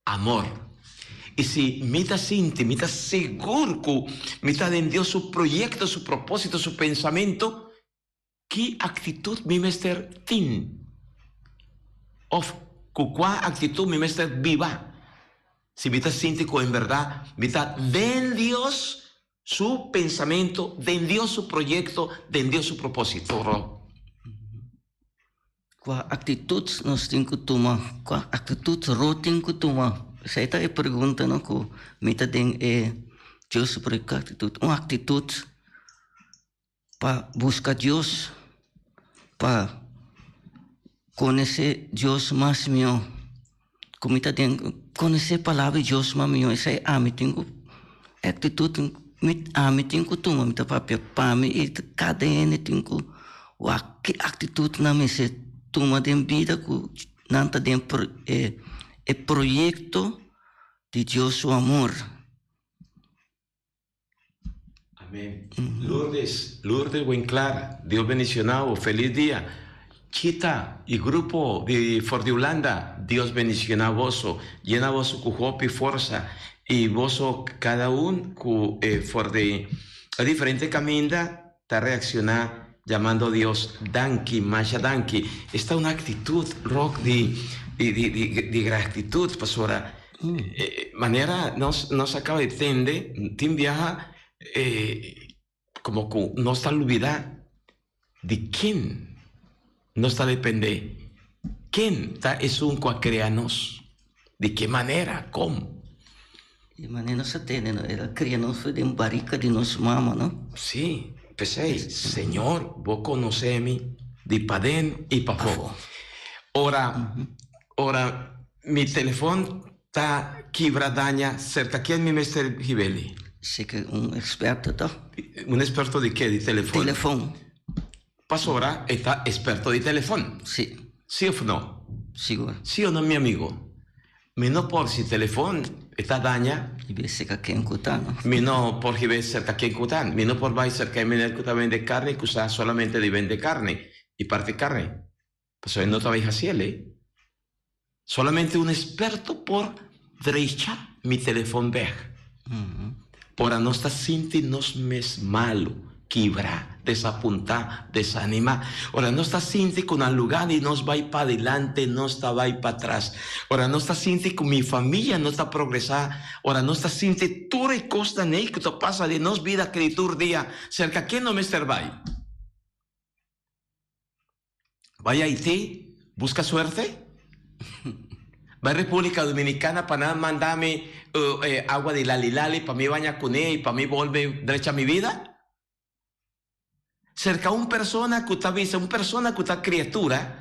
Amor. I si mi ta sinti, mi ta sigur ku mi ta den Dios su proyekto, su propósito, su pensamentu, ki aktitut mi mester tin? Òf ku kua aktitut mi mester biba? Si mi ta sinti ku en bèrdat mi ta den Dios su pensamentu, den Dios su proyekto, den Dios su propósito. Kua aktitut nos tin ku tuma? Kua aktitut Ro tin ku tuma? Esei ta e pregunta no ku mi ta den e Dios su proyekto. Kua aktitut? Un aktitut pa buska Dios, pa konosé Dios mas mihó. Ku mi ta den konosé palabra di Dios mas mihó. Esei ami tin ku e aktitut mi ami tin ku tuma. Mi ta papia pa mi i kada hende tin ku wak ki aktitut nan mester tuma den bida ku nan ta den e proyekto di Dios su amor. Amen. Lourdes, Lourdes Winklar, Dios bendiciona bo, feliz dia. Chita y grupo di for di Hulanda, Dios bendiciona boso, yena boso cu hopi forsa y boso cada un cu for di diferente caminda ta reacciona llamando Dios danki, masha danki. Esta un actitud Rock di di di di gratitud pasobra manera nos nos a caba di tende tin biaha como cu nos ta lubida di ken nos ta depende, ken ta esun cu a crea nos, di ke manera, con. Di manera nos a tende no, el a cria nos for den barica di nos mama no. Sí, p'esei, Señor, bo conoce mi di paden y pafó. Ora, ora mi telefon ta kibra daña, cerca ken mi mester hib'eli? Si ke un experto to. Un experto di ke? Di telefon? Telefon. Pasobra e ta experto di telefon. Sí. Sí of no? Sigur. Sí o no mi amigo? Mi no por si telefon e ta daña. Hib'é serka ken ku ta, no? Mi no por hib'é serka ken ku ta. Mi no por bai serka e meneer ku ta bende karni ku sa solamente di bende karni i parti karni. Pasobra e no ta bai hasi el ei. Solamente un experto por drecha mi telefon bek. Ora nos ta sinti nos mes malu, kibrá, desapuntá, desanimá. Ora nos ta sinti ku na lugá di nos bai padilanti, nos ta bai patras. Ora nos ta sinti ku mi famia no ta progresá. Ora nos ta sinti tur e kosnan ei ku ta pasa den nos bida kri tur dia, serka ken no mester bai? Bai Haití busca suerte? Bai República Dominicana pa nan manda mi agua di lali lali pa mi baña kuné i pa mi bolbe drecha mi bida? Serka un persona ku ta bisa, un persona ku ta kriatura,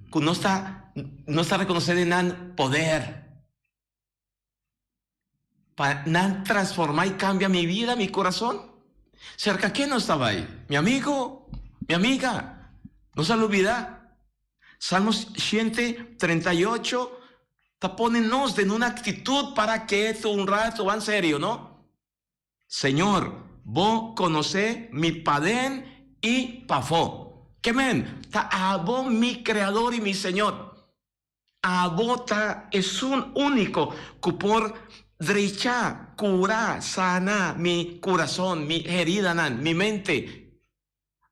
ku nos ta nos ta rekonosé den nan poder pa nan transformá i kambia mi bida, mi kurason? Serka ken nos ta bai? Mi amigo, mi amiga, nos a lubidá. Salmos 138 ta pone nos den un aktitut para ketu un ratu, ban serio, no? Señor, bo konosé mi paden i pafó. Ke men ta abo mi Kreador i mi Señor. Abo ta esun úniko ku por drecha, kura, sana mi kurason, mi heridanan, mi mente.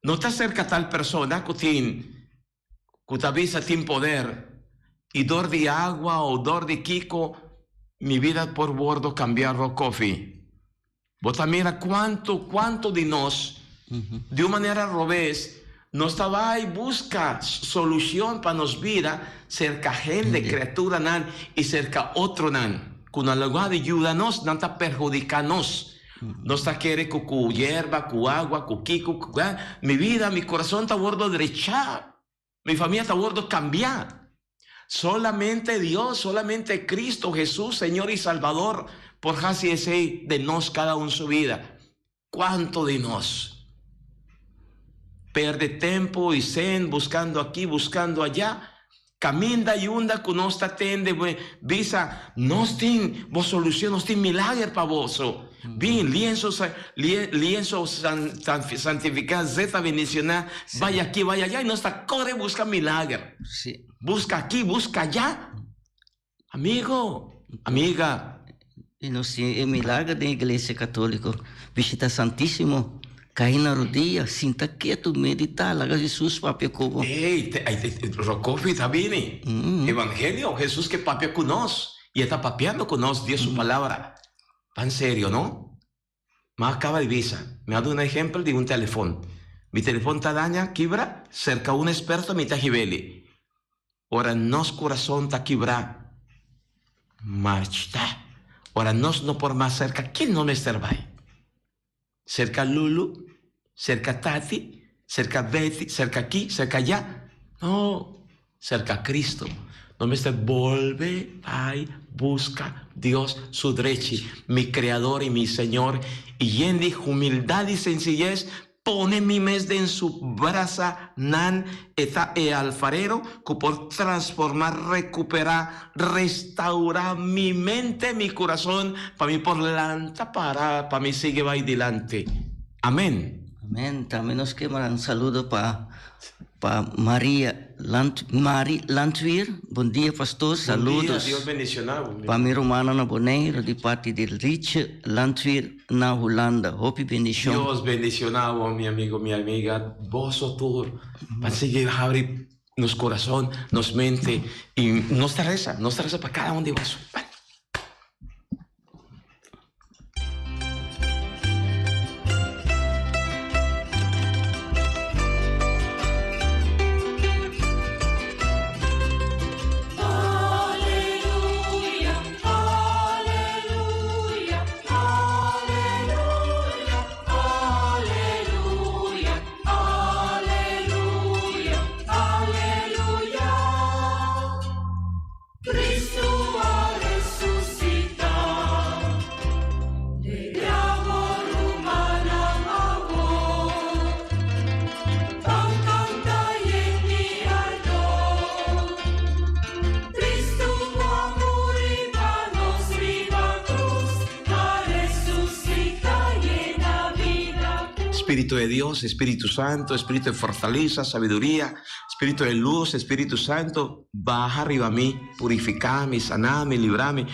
No ta serka tal persona ku tin, ku ta bisa tin poder i dor di agua o dor di kiko mi bida por wordo kambia rokofi. Bo ta mira kuantu, kuantu di nos, di un manera robes, nos ta bai buska solushon pa nos bida serka hende, kriaturanan i serka otronan ku na lugá di yuda nos, nan ta perhudiká nos. Nos ta kere ku ku yerba, ku agua, ku kiko, ku mi bida, mi kurason ta wordo drechá. Mi famia ta wordo cambiá. Solamente Dios, solamente Cristo Jesús, Señor y Salvador, por haci esey den nos cada un su vida. Cuanto di nos perde tempo y cen buscando aki, buscando allá, caminda y unda cu nos ta tende bisa, nos tin bo solucion, nos tin milager pa boso. Bin, lienso lienso santifiká, zeta bendicioná, bai aki, bai allá, i nos ta kore buska milager. Buska aki, buska allá. Amigo, amiga. I nos tin e milager den Iglesia Katóliko. Bishita Santísimo, kai na rodia, sinta ketu, meditá, laga Hesus papia ku bo. Ey, Rokofi ta bini. Evangelio, Hesus ke papia ku nos, i e ta papiando ku nos di su palabra. Tan serio, no? Ma a caba di bisa. Mi a duna ehempel di un telefon. Mi telefon ta daña, kibra, serca un experto mi ta hibeli. Ora nos curason ta kibra, marchita. Ora nos no por mas serca ken no mester bay? Serca Lulu, serca Tati, serca Betty, serca aki, serca allá? No, Serka Cristo, no mester bolbe bai buska Dios su drechi, mi Creador i mi Señor, i yen di humildad i sencillez pone mi mes den su brasa nan, e ta e Alfarero cu por transforma, recupera, restaura mi mente, mi curason, pa mi por lanta para, pa mi sigui bai dilanti. Amen. Amen. Tambe nos ke manda un saludo pa Pa Maria Lant Mari Landweer, bon dia pastor, Bon dia, saludos. Dios bendiciona bo. Pa mi rumannan na Boneiru di parti di Rietje Landweer na Hulanda, hopi bendicion. Dios bendiciona bo mi amigo, mi amiga, boso tur pa sigui habri nos corazon, nos mente y nos ta reza, nos ta reza pa cada un di boso. Espíritu de Dios, Espíritu Santo, Espíritu de fortaleza, sabiduría, Espíritu de luz, Espíritu Santo, baha riba mi, purifiká mi, saná mi, librá mi.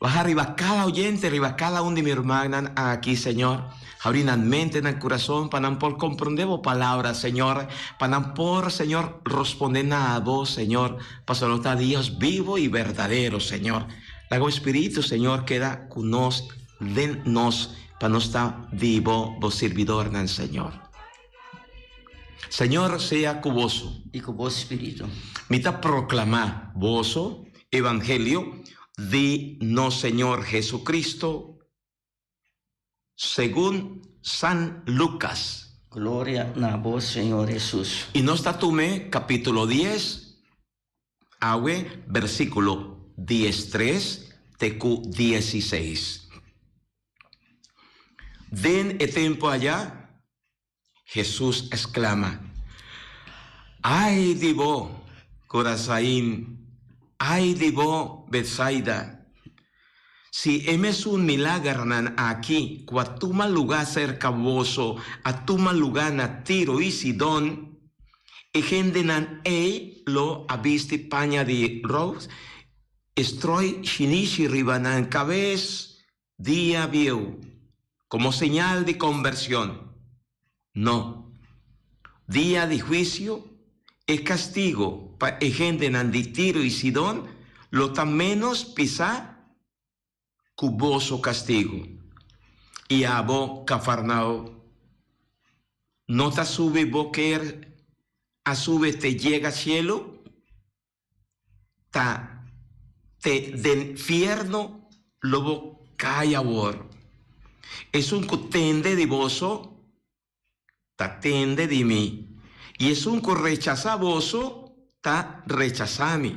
Baha riba kada oyente, riba kada un di mi rumannan aki, Señor. Habri nan mente, nan kurason, pa nan por komprondé bo palabra, Señor. Pa nan por, Señor, rospondé na bo, Señor, pasobra bo ta Dios bibo i berdadero, Señor. Laga bo Spiritu, Señor, keda ku nos, den nos, pa nos ta di bo, bo sirbidornan, Señor. Señor sea ku boso. I ku bo spiritu. Mi ta proklamá boso evangelio di nos Señor Jesucristo segun San Lucas. Gloria na bo, Señor Hesus. I nos ta tum'é kapítulo dies, awe versíkulo diestres te ku diesiseis. Den e tempu ayá, Hesus a sklama, Ai di bo, Korazain! Ai di bo, Betsaida! Si e mesun milagernan aki ku a tuma lugá serka boso a tuma lugá na Tiro i Sidon, e hendenan ei lo a bisti paña di rous i stroi shinishi riba nan kabes Dia bieu, komo señal di kombershon? No. Dia di huisio, e kastigo pa e hendenan di Tiro i Sidon lo ta ménos pisá ku boso kastigo. I abo, Kafarnao, no ta subi bo ker a sube te yega shelu? Ta te den fierno lo bo kai awor. Esun ku tende di boso ta tende di mi, i esun ku rechasá boso ta rechasá mi.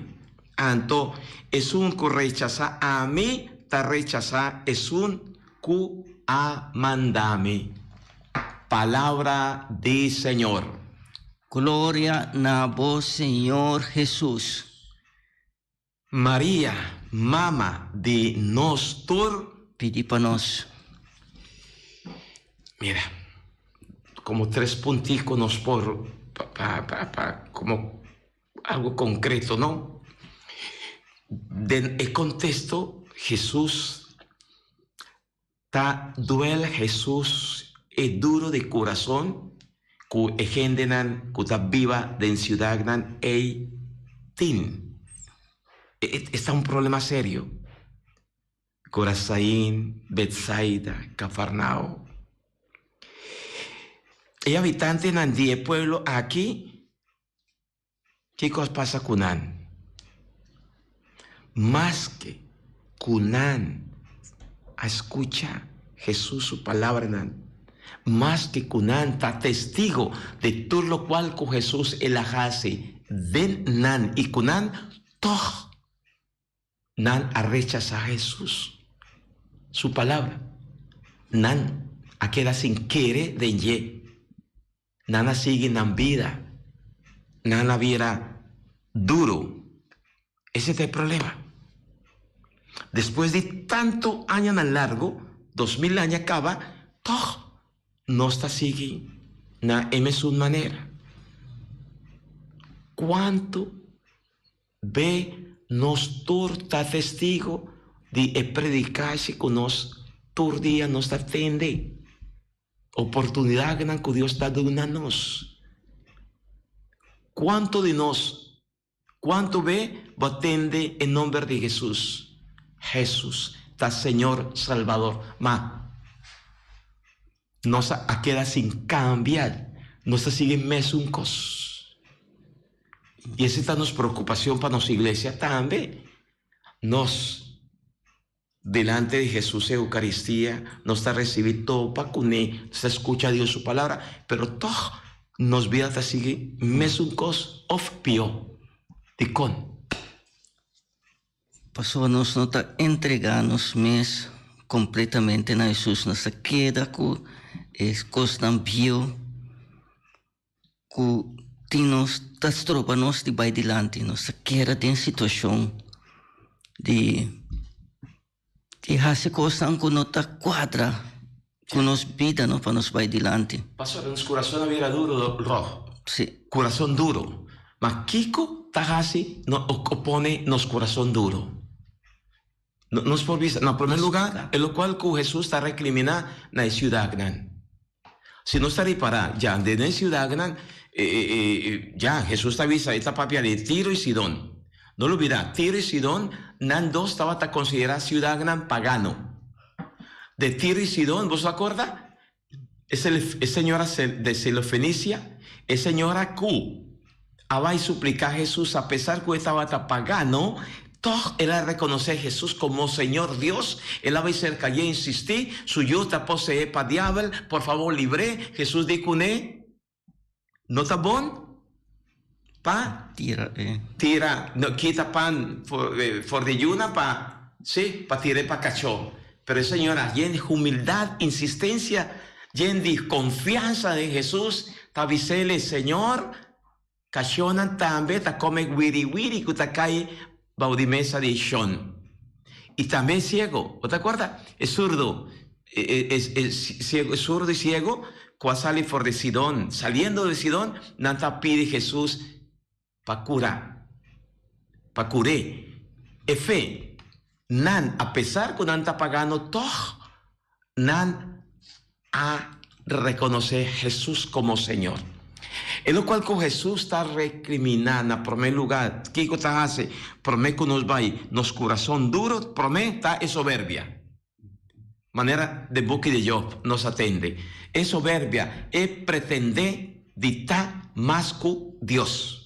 Anto esun ku rechasá ami ta rechasá esun ku a manda mi. Palabra di Señor. Gloria na bo Señor Jesus. Maria, mama di nos tur. Pidi pa nos. Mira, como tres puntico nos por pa pa pa como algo concreto, no? Den e contexto Jesus Ta duel Hesus e duro di kurason ku e hendenan ku ta biba den siudatnan ei tin. Esta un problema serio. Korasain, Betsaida, Kafarnao. E habitantenan di e pueblo aki, Kiko a pasa ku nan? Maske ku nan a skucha Hesus su palabranan, maske ku nan ta testigo di tur lokual ku Hesus el a hasi den nan i ku nan, tòg Nan a rechasá Hesus su palabra. Nan a keda sin kere den dje. Nan a sigui nan bida. Nan a bira duru. Ese ta e problema. Despues di tantu añanan largu, 2000 aña kaba, tòg nos ta sigui na e mesun manera. Kuantu Be nos tur ta testigo di e predikashi ku nos tur dia nos ta tende. Oportunidatnan ku Dios ta duna nos. Kuantu di nos, kuantu be bo a tende e nomber di Hesus? Hesus ta Señor Salbador. Ma nos a keda sin kambia, nos ta sigui mesun kos. I esei ta nos preocupacion pa nos iglesia tambe. Nos, delante di Jesus Eucaristia, nos ta recibi topa cune, nos ta scucha Dios su palabra, pero tog nos bida ta sigui mesun cos of pio. Dicon? Pasobra nos no ta entregá nos mes completamente na Jesus, nos ta keda cu e cosnan bieu. Ku tin nos ta stroba nos di bai dilanti, nos ta keda den situashon di di hasi kosnan ku no ta kuadra. Ku nos bida no pa nos bai dilanti. Pasobra nos kurason a bira duru ròg. Sí. Kurason duru. Ma kiko ta hasi no pone nos kurason duru? Nos por bisa, na promé lugá, e lokual ku Hesus ta rekriminá na e siudatnan. Si nos ta ripará, ya den e siudatnan, ya Hesus ta bisa, e ta papia di Tiro i Sidon. No lubidá, Tiro i Sidon, nan dos tabata konsiderá siudatnan pagano. De Tiro i Sidon, boso ta korda? E señora de Silofenicia, e señora ku a bai supliká Hesus apesar ku e tabata pagano, tòg el a rekonosé Hesus komo Señor Dios. El a bai serka dje insistí, Su yu ta poseé pa diabel, por fabor libr'é. Hesus di kuné, No ta bon pa Tira e. Tira, no, kita pan for, for di yuna pa, sí, pa tir'é pa kachó. Pero e señora, yen di humildad, insistencia, yen di confiansa den Hesus, ta bis'el, Señor, kachónan tambe ta come wiri-wiri ku ta kai bou di mesa di shon. I tambe e ciego, bo ta acorda? E surdo, e, e, e, ciego, e surdo i ciego cu a sali for di Sidon, saliendo di Sidon, nan ta pidi Jesus pa cura, pa cur'é. E fe, nan, apesar cu nan ta pagano, tog nan a rekonosé Hesus komo Señor. E lokual ku Hesus ta rekriminá na promé lugá, kiko ta hasi promé ku nos bai nos kurason duru? Promé ta e soberbia. Manera den buki di Job nos a tende, e soberbia, e pretendé di ta mas ku Dios.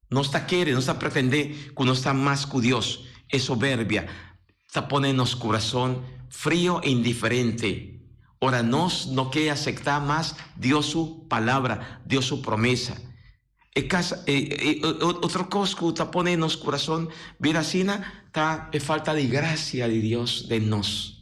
Nos ta kere, nos ta pretendé ku nos ta mas ku Dios. E soberbia ta pone nos kurason frio i indiferente ora nos no ke asektá mas Dios su Palabra, Dios su promesa. E kas, e otro kos ku ta pone nos kurason bira asina ta e falta di grasia di Dios den nos.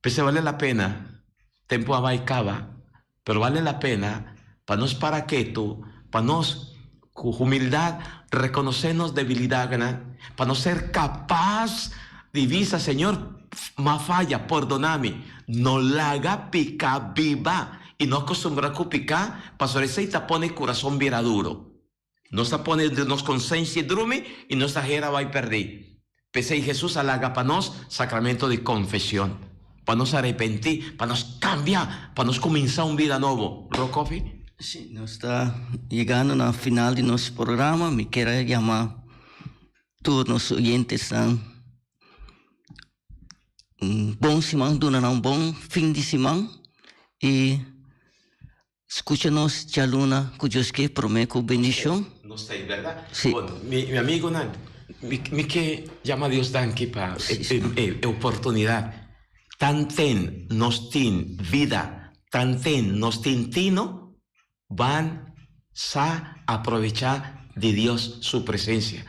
P'esei bale la pena, tempu a bai kaba, pero bale la pena pa nos para ketu, pa nos ku humildat rekonosé nos debilidatnan, pa nos ser kapas di bisa, Señor, m'a faya, pordona mi. No laga piká biba i no akustumbrá ku piká, pasobra esei ta pone kurason bira duru. Nos ta pone nos konsensia drumi i nos ta hera bai pèrdí. P'esei Hesus a laga pa nos sakramento di konfeshon, pa nos arepentí, pa nos kambia, pa nos kuminsá un bida nobo. Bro Kofi? Sí, nos ta yegando na final di nos programa. Mi kier a yama tur nos oyentesnan un bon siman, duna nan un bon fin di siman i. Skucha nos djaluna ku Dios ke promé ku bendishon. Nos ta ei, bèrdat? Sí. Bon, mi mi amigunan, mi mi ke yama Dios danki pa e e e oportunidat. Tanten nos tin bida, tanten nos tin tino, ban sa aprovechá di Dios su presensia.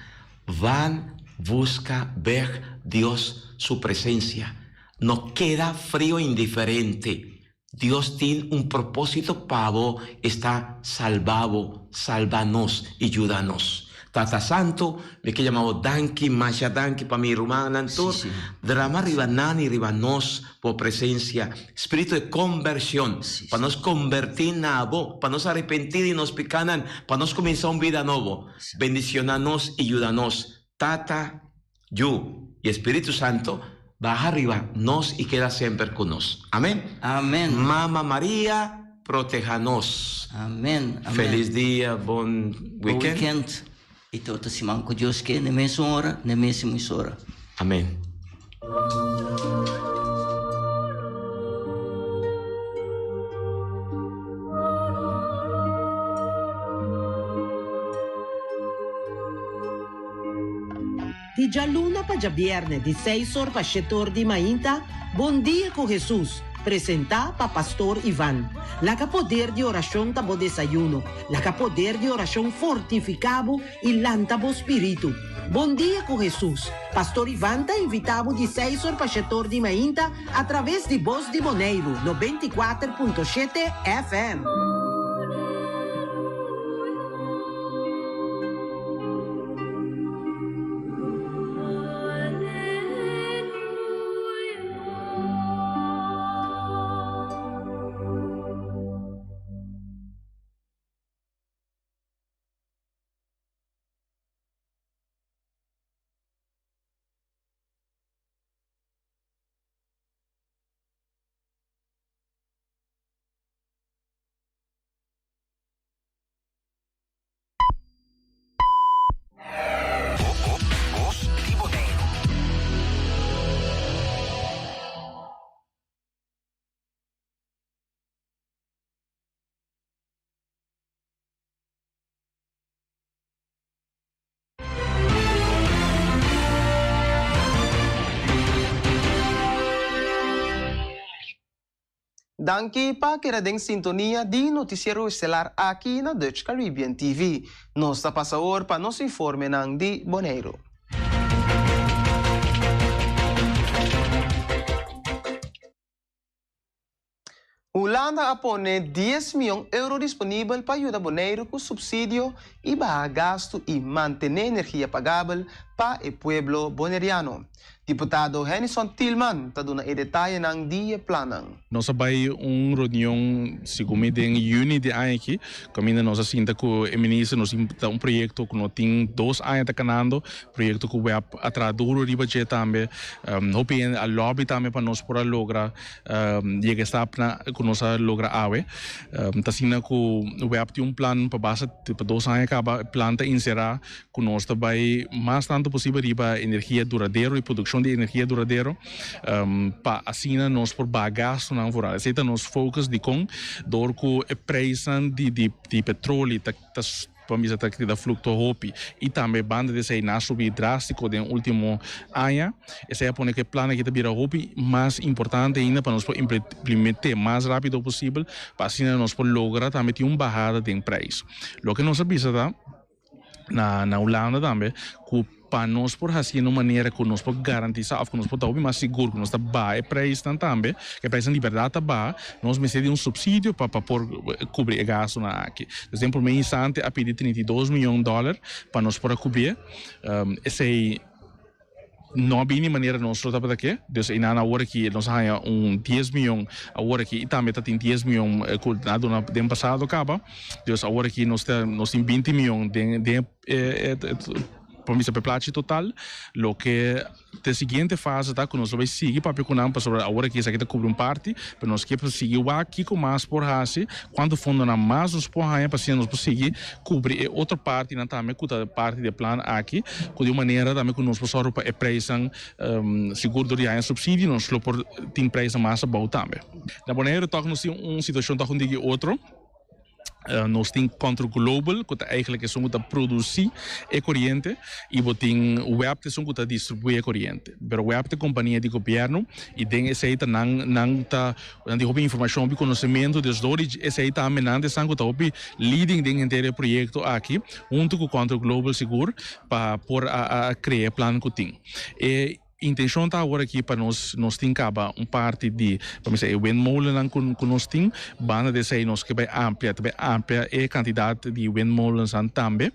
Ban buska bèk Dios su presensia. No keda frio indiferente. Dios tin un propósito pa bo, esta salba bo, salba nos i yuda nos. Tata Santu, mi ke yama bo danki, masha danki pa mi rumannan tur, drama riba nan i riba nos bo presensia, spiritu di kombershon, pa nos kombertí na bo, pa nos arepentí di nos pikanan, pa nos kuminsá un bida nobo. Bendishoná nos i yuda nos, Tata. Yu, i e Spiritu Santo baha riba nos i keda semper ku nos. Amen. Amen. Mama Maria proteha nos. Amen. Amen. Felis dia, bon Bon weekend. weekend. I te otro siman ku Dios ke, n'e mesun ora, n'e mesun emisora. Amen. Di djaluna pa djabièrnè di seis or pa shete or di mainta, Bon Dia ku Hesus, presentá pa Pastor Ivan. Laga poder di orashon ta bo desayuno, laga poder di orashon fortifiká bo i lanta bo spiritu. Bon Dia ku Hesus, Pastor Ivan ta invitá bo di seis or pa shete or di mainta atraves di Bos di Boneiru 94.7 FM. Danki pa keda den sintonia di Noticiero Estelar aki na Dutch Caribbean TV. Nos ta pasa awor pa nos informenan di Boneiru. Hulanda a pone dies mion euro disponibel pa yuda Boneiru ku supsidio i baha gastu i mantené energia pagabel pa e pueblo boneriano. Diputado Hennyson Thielman ta duna e detayenan di e plannan. Nos a bai un reunion segun mi den juni di aña aki kaminda nos a sinta ku e minister. Nos tin ta un proyekto ku no tin dos aña ta kanando, proyekto ku web a traha duro riba dje tambe. Hopi hende a lobby tambe pa nos por a logra yega e stapnan ku nos a logra awe. Ta asina ku web tin un plan pa basta pa dos aña kaba e plan ta inserá ku nos ta bai mas tantu posibel riba energia duradero i produkshon di energia duradero pa asina nos por baha gastunan vooral. Esei ta nos focus dikon dor ku e preisnan di di petroli ta ta pa bisa ta keda fluktua hopi i tambe banda di esei nan a subi drastiko den ultimo aña. Esei a pone ku e plan aki ta bira hopi mas importante ainda pa nos por implement'é mas rapido posibel pa asina nos por logra tambe tin un bahada den preis. Loke nos a bisa ta. na na Hulanda tambe ku pa nos por hasi en un manera ku nos por garantisa òf ku nos por ta hopi mas sigur ku nos ta baha e preisnan tambe, ku e preisnan di bèrdat ta baha, nos mester di un supsidio pa pa por kubri e gastunan aki. Dus den promé instante a pidi 32 mion dòler pa nos por a kubrié. Esei. No a bini manera nos lo tabata ke, dus einan awor aki nos a haña un dies miyon awor aki i tambe ta tin dies miyon ku nan a duna den pasado kaba, dus awor aki nos ta nos tin binti miyon den den e por bisa pa e plachi total. Loke ta e siguiente fase ta ku nos lo bai sigui papia ku nan pasobra awor aki esaki ta kubri un parti, pero nos ke sigui wak kiko mas por hasi, kuantu fondonan mas nos por haña pa asina nos por sigui Kubri e otro partinan tambe ku ta parti di e plan aki, ku di un manera tambe ku nos por sòru pa e preisnan sigur dor di haña supsidio nos lo por tin preisnan mas abou tambe. Na Boneiru tòg nos tin un situashon tòg un diki otro. Nos tin Control Global ku ta eigentlik esun ku ta produsí e koriente i bo tin web ta esun ku ta distribuí e koriente. Pero web ta e kompania di gobièrnu i den esei ta nan nan ta Nan tin hopi informashon, hopi konosementu, dus dor di esei tambe nan ta esnan ku ta hopi leading den henter e proyekto aki huntu ku Control Global sigur pa por a krea e plan ku tin. E intenshon ta awor aki pa nos nos tin kaba un parti di pa mi sa e windmolennan ku nos tin, banda di esei nos ke bai amplia ta bai amplia e kantidat di windmolensnan tambe.